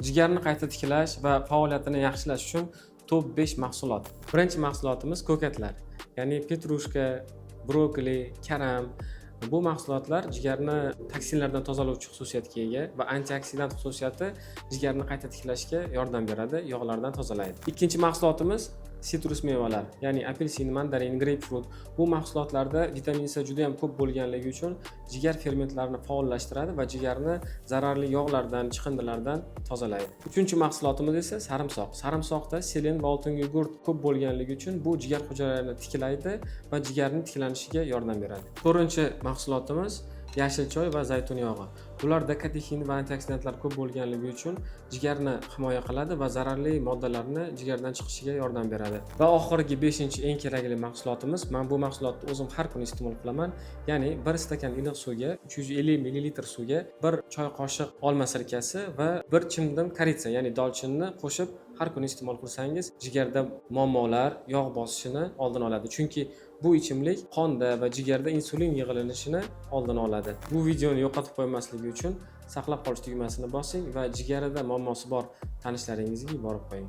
Jigarni qayta tiklash va faoliyatini yaxshilash uchun top 5 mahsulot. Birinchi mahsulotimiz ko'katlar, ya'ni петрушка, brokoli, karam. Bu mahsulotlar jigarni toksinlardan tozalovchi xususiyatga ega va antioksidant xususiyati jigarni qayta tiklashga yordam beradi, yog'lardan tozalaydi. Ikkinchi mahsulotimiz sitrus mevalar, ya'ni apelsin, mandarin, greypfrut. Bu mahsulotlarda vitamin C juda ham ko'p bo'lganligi uchun jigar fermentlarini faollashtiradi va jigarni zararli yog'lardan, chiqindilardan tozalaydi. Uchinchi mahsulotimiz esa sarimsoq. Sarimsoqda selen va oltingugurt ko'p bo'lganligi uchun bu jigar hujayralarini tiklaydi va jigarning tiklanishiga yordam beradi. To'rtinchi mahsulotimiz yashil choy va zaytun yog'i. Bularda katexin va antioksidantlar ko'p bo'lganligi uchun jigarni himoya qiladi va zararli moddalarni jigardan chiqishiga yordam beradi. Va oxirgi, beshinchi eng kerakli mahsulotimiz, man bu mahsulotni o'zim har kuni iste'mol qilaman, ya'ni 1 stakan iliq suvga, 350 millilitr suvga 1 choy qoshiq olma sirkasi va 1 chimdim корица, ya'ni dolchinni qo'shib har kuni iste'mol qilsangiz, jigarda muammolar, yog' bosishini oldini oladi, chunki bu ichimlik qonda va jigarda insulin yig'ilinishini oldini oladi. Bu videoni yo'qotib qo'ymasligi uchun saqlab qolish tugmasini bosing va jigarida muammosi bor tanishlaringizga yuborib qo'ying.